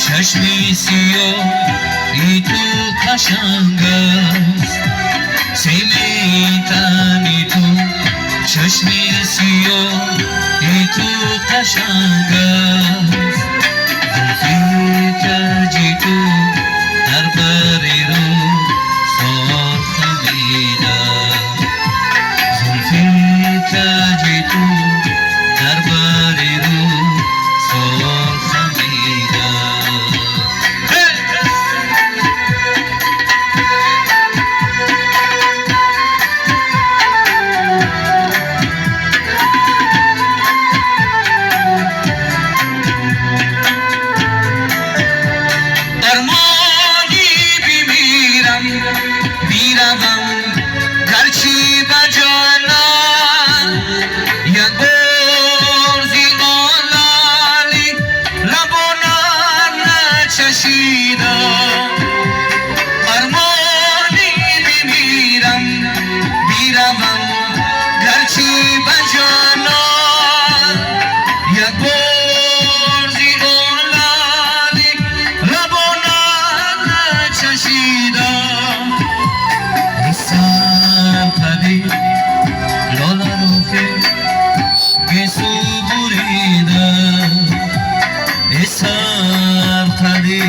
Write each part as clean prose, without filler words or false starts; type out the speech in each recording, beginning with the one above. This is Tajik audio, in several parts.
Чашми сиёҳи ту қашанг аст, симин тани ту, чашми сиёҳи ту қашанг аст. Зулфи каҷи ту дар бари рӯ сор хамида, зулфи каҷи ту дар бари рӯ сор хамида. Армонӣ бимирам, биравам, гарчи ба ҷонон, як бор зи олали лабонат начашидам. Армонӣ бимирам, биравам, гарчи ба ҷонон, як бор зи олали лабонат начашидам. Сарқади лола рухи гесу бурида, сарқади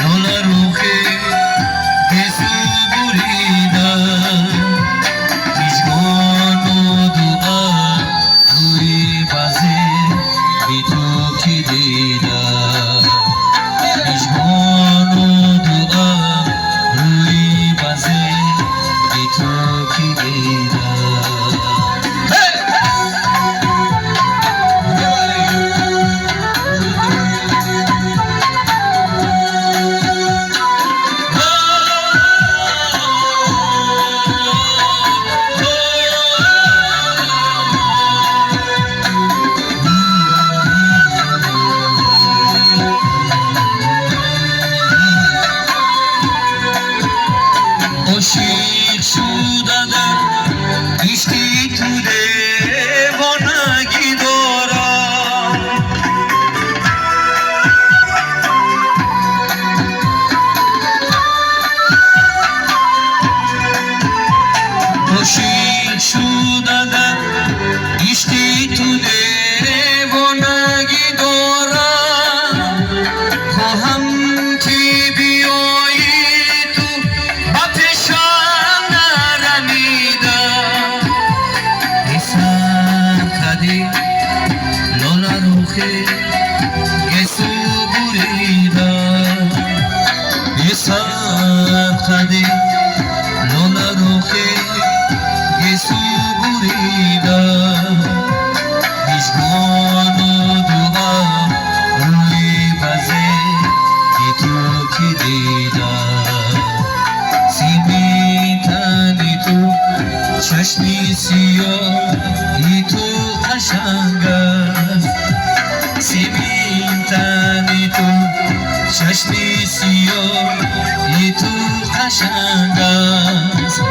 лола рухи гесу бурида, мижгону дуа рӯи базе би ту ки дида, мижгону дуа рӯи базе би ту ки дида. Ошиқ шуда дар ишқи ту девонагӣ дорам, ошиқ шуда дар ишқи ту девонагӣ дорам. Хоҳам ки биёӣ ту ба пешам нарамида, сарқади лола рухи гесу бурида, сарқади лола рухи гесу бурида, мижгону дуа рӯи базе ту ки дида, симин тани ту, чашми сиёҳи ту қашанг аст, симин тани ту, чашми сиёҳи ту қашанг аст.